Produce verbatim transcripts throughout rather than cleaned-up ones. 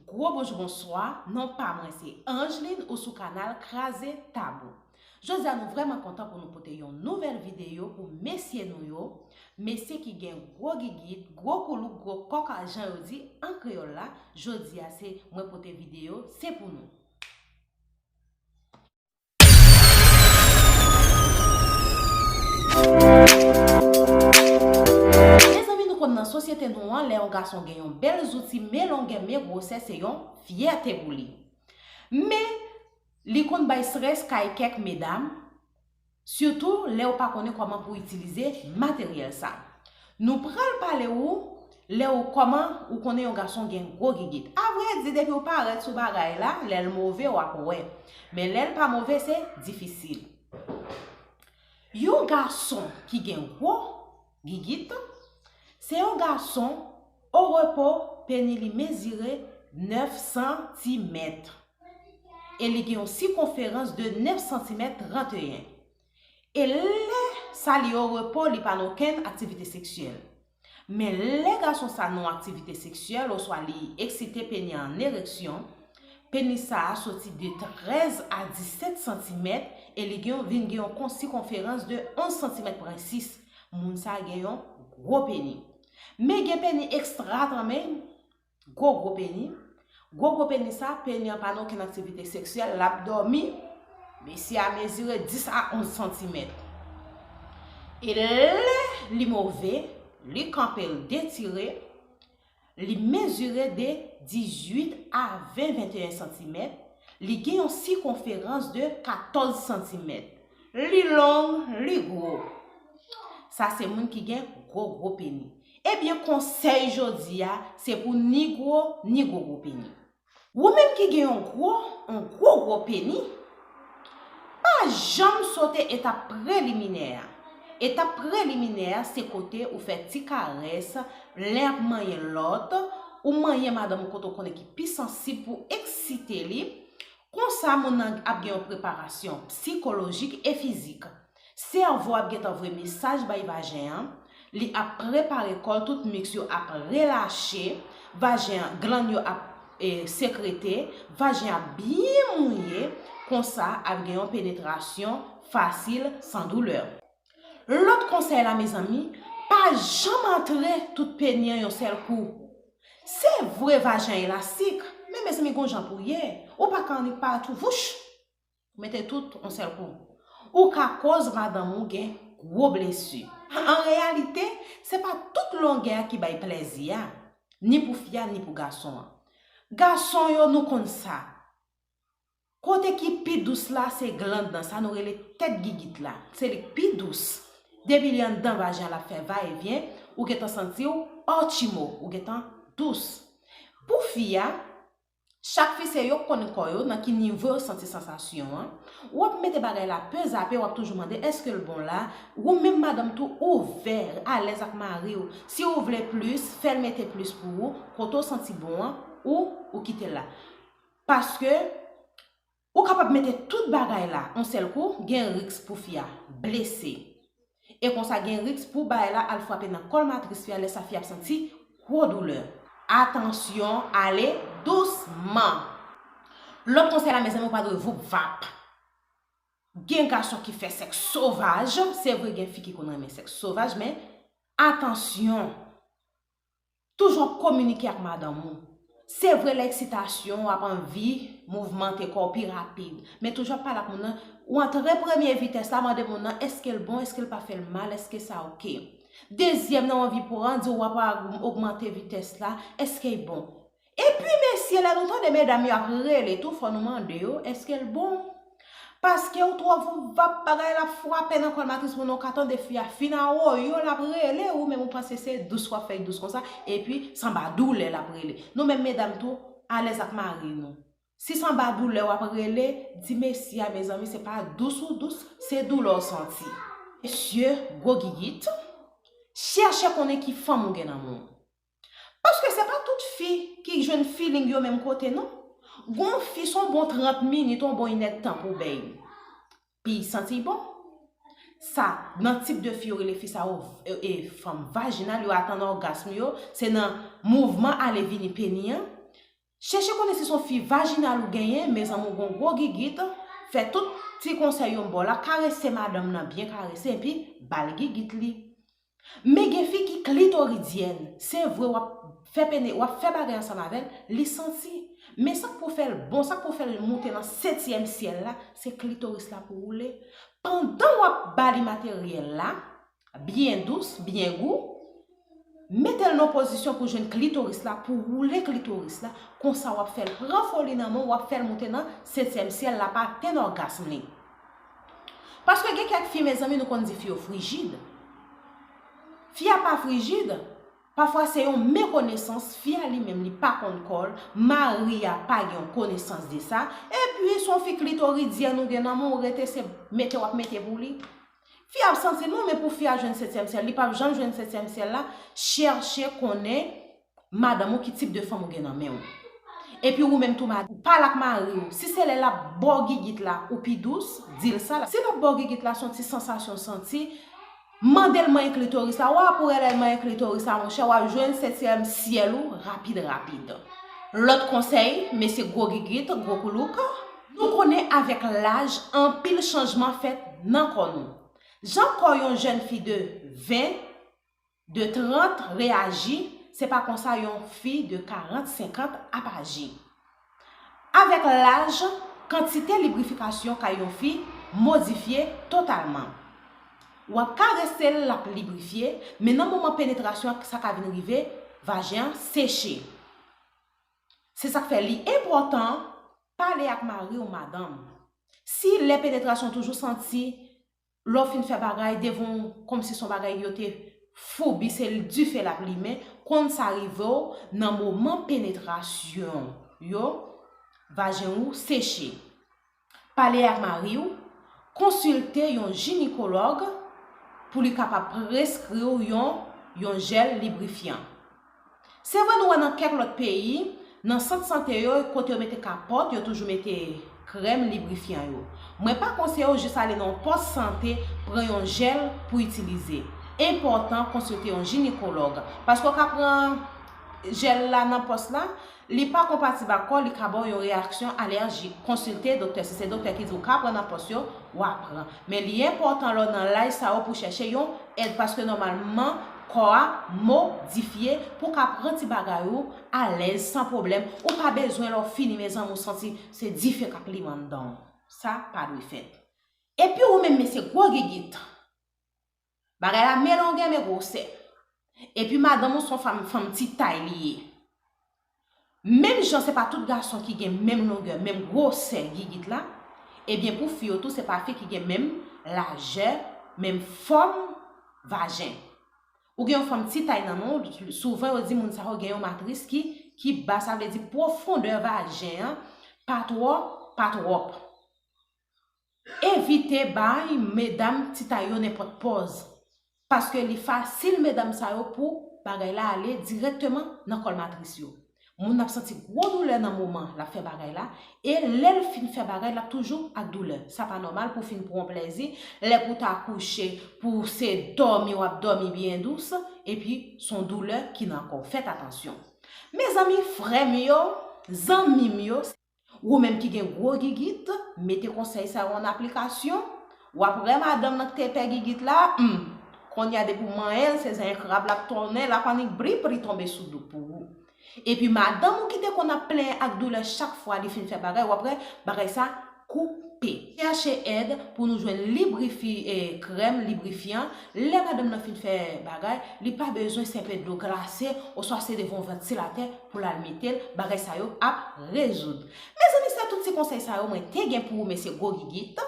Gwo bonjou, bonswa, non pa mwen se Angeline, ou sou kanal Kraze Tabou. Jodi a nou vrèman kontan pou nou pote yon nouvèl videyo pou mesye nou yo, mesye ki gen gwo gigit, gwo koulouk, gwo kòk, jan yo di an kreyòl la. Jodi a se mwen pote videyo, se pou nou. Mezanmi, nou konn nan sosyete nou an, lè yon gason gen yon bèl zouti, men longè, men gwosè, se yon fyète pou li. Men, li konn bay strès kay kèk medam, sitou lè yo pa konnen kòman pou itilize materyèl sa. Nou pral pale ou lè ou kòman ou konnen yon gason gen gwo gigit. Avrèdi, depi ou parèt sou bagay la, lè l move, w ap wè. Men lè l pa move, se difisil. Yon gason ki gen gwo gigit, se yon gason o repo, peni li mezire nèf santimèt. E li gen yon sikonferans de nèf santimèt trannteyen. E lè sa li o repo, li pa nan okenn aktivite seksyèl. Men lè gason sa nan aktivite seksyèl, oswa li eksite, peni an ereksyon, peni sa a soti de trèz a disèt santimèt e li gen, vin gen yon kon-, sikonferans de onz santimèt pwen sis. Moun sa gen yon gwo peni. Men gen peni ekstra tanmen, gwo gwo peni. Gwo gwo peni sa, peni an pa nan okenn aktivite seksyèl, l ap dòmi. Mesye a mezire dis a onz santimèt. E lè li move, li kanpe, l detire, li mezire de dizuit a ven, venteyen santimèt, li gen yon sikonferans de katòz santimèt. Li long, li gwo. Sa se moun ki gen gwo gwo peni. Ebyen, konsèy jodi a, se pou ni gwo, ni gwo gwo peni. Ou menm ki gen yon gwo, yon gwo gwo peni, pa janm sote etap preliminè a. Etap preliminè a, se kote ou fè ti karès, lè ap manyen lòt, ou manyen madanm ou kote ou konnen ki pi sansib pou eksite li. Konsa, moun nan ap gen yon preparasyon sikolojik e fizik. Sèvo ap gentan voye mesaj bay vajen an, li ap prepare kò l, tout miks yo ap relache, vajen an, glann yo ap, e, sekrete, vajen ap byen mouye, konsa ap gen yon penetrasyon fasil, san doulè. Lòt konsèy la, mezanmi, pa janm antre tout peni an yon sèl kou. Se vre vajen an elastik, men mezanmi, gon jan pou ye, ou pa ka annik pa tou, vouch! Ou mete tout yon sèl kou. Ou ka koz madanm ou gen gwo blesi. An reyalite, se pa tout longè a ki bay plèzi a, ni pou fi a, ni pou gason an. Gason yo, nou konn sa. Kote ki pi dous la, se glann nan, sa nou rele tèt gigit la. Se li k pi dous. Depi li anndan vajen an, l ap fè vayevyen, ou gentan santi w, o chimo, ou gentan dous. Pou fi a, chak fi se yo k konnen kò yo, nan ki nivo yo santi sansasyon an. W ap mete bagay la pezape, w ap toujou mande, èske l bon la? Ou menm madanm tou, ouvè, alèz ak mari w. Si w vle plis, fè l mete plis pou ou. Kote w santi bon an, ou, ou kite l la. Paske, ou kapab mete tout bagay la yon sèl kou, gen risk pou fi a blese. E konsa gen risk pou bagay la al frape nan kòl matris fi a, lè sa fi a ap santi gwo doulè. Atansyon, ale dousman. Lòt konsèy la, mezanmi, ou pa dwe voup vap. Gen gason ki fè sèks sovaj, se vre gen fi ki konn renmen sèks sovaj, men atansyon. Toujou ap kominike ak madanm ou. Se vre, lè eksitasyon w ap anvi mouvmante kò w pi rapid, men toujou ap pale ak moun nan. Ou antre premye vitès la, mande moun nan èske l bon, èske l pa fè l mal, èske sa oke. Dezyèm nan, w anvi pran, di w ap ogmante vitès la, èske l bon. Epi mesye, lè nou tande medam yo ap rele tou, fò nou mande yo èske l bon. Paske ou twò voup vap, bagay la ap frape nan kòl matris moun nan, ou ka tande fi a fin a woyo, l ap rele, ou menm ou panse se dous w ap fè l dous konsa, epi sanba doulè l ap rele. Nou menm medam tou, alèz ak mari nou. Si sanba doulè w ap rele, di mesye a, mezanmi, se pa dous ou dous, se doulè w santi. Mesye, gwo gigit, chèche konnen ki fanm ou gen nan men w. Paske se pa tout fi ki jwenn feeling yo menm kote non. Gon fi se yon bon trant minit, yon bon inèdtan pou bèy. Pi santi bon. Sa, nan tip de fi yo rele fi sa yo, e, e, fanm vajinal, yo atann ògasm yo, se nan mouvman ale vini peni an. Chèche konnen si se yon fi vajinal ou genyen, mezanmi, ou gen yon gwo gigit, fè tout ti konsèy yo m ba w la, karese madanm nan byen karese, epi ba l gigit li. Men gen fi ki klitoridyèn, se vre w ap fè pene, w ap fè bagay ansanm avè l, li santi. Men sa k pou fè l bon, sa k pou fè l moute nan setyèm syèl la, se klitoris la pou woule. Pandan w ap ba li materyèl la, byen dous, byen gou, mete l nan pozisyon pou jwenn klitoris la, pou woule klitoris la, konsa w ap fè l pran foli nan men w, w ap fè l moute nan setyèm syèl, l ap atenn ògasm li. Paske gen kèk fi, mezanmi, nou konn di fi yo frijid. Fi a pa frijid, pafwa se yon mekonesans, fi a li menm li pa konn kò l, mari a pa gen yon konesans de sa, epi se yon fi klitoridyèn ou gen nan men w, rete se mete w ap mete pou li. Fi a ap santi non, men pou fi a jwenn setyèm syèl, li p ap janm jwenn setyèm syèl la, chèche konnen madanm ou ki tip de fanm ou gen nan men w. Epi ou menm tou, madanm, pale ak mari w. Si se lè l ap ba w gigit la, ou pi dous, di l sa. Si l ap ba w gigit la, se yon ti sansasyon w santi, mande l manyen klitoris la. W ap wè lè l manyen klitoris la, monchè, w ap jwenn setyèm syèl ou rapid, rapid. Lòt konsèy, mesye gwo gigit, gwo koulouk, nou konnen avèk laj, anpil chanjman fèt nan kò nou. Jan kò yon jèn fi de ven, de trant reyaji, se pa konsa yon fi de karant, senkant ap aji. Avèk laj, kantite librifikasyon kay yon fi modifye totalman. W ap karese l, l ap librifye, men nan moman penetrasyon an, sa ka vin rive, vajen an seche. Se sa k fè li enpòtan pale ak mari w, madanm. Si lè penetrasyon toujou santi, lè w fin fè bagay, devan w kòmsi se yon bagay yo te foubi, se dife l ap limen, konn sa rive w nan moman penetrasyon yo, vajen ou seche. Pale ak mari w, konsilte yon jinikològ pou li kapab preskri w yon, yon jèl librifyan. Se vre nou wè nan kèk lòt peyi, nan sant sante yo, kote yo mete kapòt, yo toujou mete krèm librifyan yo. Mwen pa konseye w jis ale nan yon pòs sante pran yon jèl pou itilize. Enpòtan konsilte yon jinikològ, paske w ka pran jèl la nan pòs la, li pa konpatib ak kò, li ka ba w yon reyaksyon alèjik. Konsilte doktè, si se doktè ki di w ka pran nan pòs yo, w a pran. Men li enpòtan lè w nan laj sa yo pou chèche yon èd, paske nòmalman kò a modifye pou w ka pran ti bagay ou alèz, san pwoblèm. Ou pa bezwen lè w fini, mezanmi, ou santi se dife k ap limen anndan w. Sa pa dwe fèt. Epi ou menm mesye gwo gigit, bagay la men longè men gwosè. Epi madanm ou se yon fanm, fanm ti tay li ye. Menm jan se pa tout gason ki gen menm longè, menm gwosè gigit la, ebyen pou fi yo tou se pa fi ki gen menm lajè, menm fòm vajen. Ou gen yon fanm ti tay nan men w, souvan yo di moun sa yo gen yon matris ki, ki ba, sa vle di pwofondè vajen an pa twò, pa twòp. Evite bay medam ti tay yo nenpòt pòz, paske li fasil medam sa yo pou bagay la ale dirèkteman nan kòl matris yo. Moun nan ap santi gwo doulè nan moman l ap fè bagay la, e lè l fin fè bagay, l ap toujou ak doulè. Sa pa nòmal pou w fin pran yon plèzi, lè pou w ta kouche, pou se dòmi w ap dòmi byen dous, epi se yon doulè ki nan kò w. Fèt atansyon. Mezanmi, frè m yo, zanmi m yo, ou menm ki gen gwo gigit, mete konsèy sa yo an aplikasyon. W ap wè madanm nan ki te pè gigit la, hmm, kounye a depi w manyen l, se zen krab l ap tonnen, l ap annik bri pri tonbe sou do pou ou. Epi madanm ou ki te konn ap plenyen ak doulè chak fwa li fin fè bagay, w ap wè bagay sa koupe. Chèche èd pou nou jwenn librifi-, eh, krèm librifyan. Lè madanm nan fin fè bagay, li pa bezwen se yon dlo glase oswa se devan yon vantilatè pou l al mete l. Bagay sa yo ap rezoud. Mezanmi, se tout ti konsèy sa yo mwen te gen pou ou, mesye gwo gigit.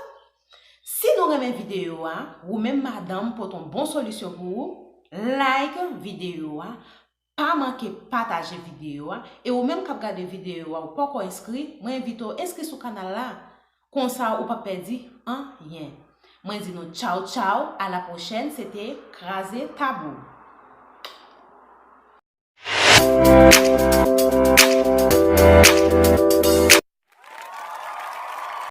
Si nou renmen videyo a, ou menm madanm pote yon bon solisyon pou ou, like videyo a, pa manke pataje videyo a, e ou menm k ap gade videyo a, ou poko enskri, mwen envite w enskri sou kanal la. Konsa ou p ap pèdi anyen. Mwen di nou tchaw tchaw, a la pwochèn, se te Kraze Tabou.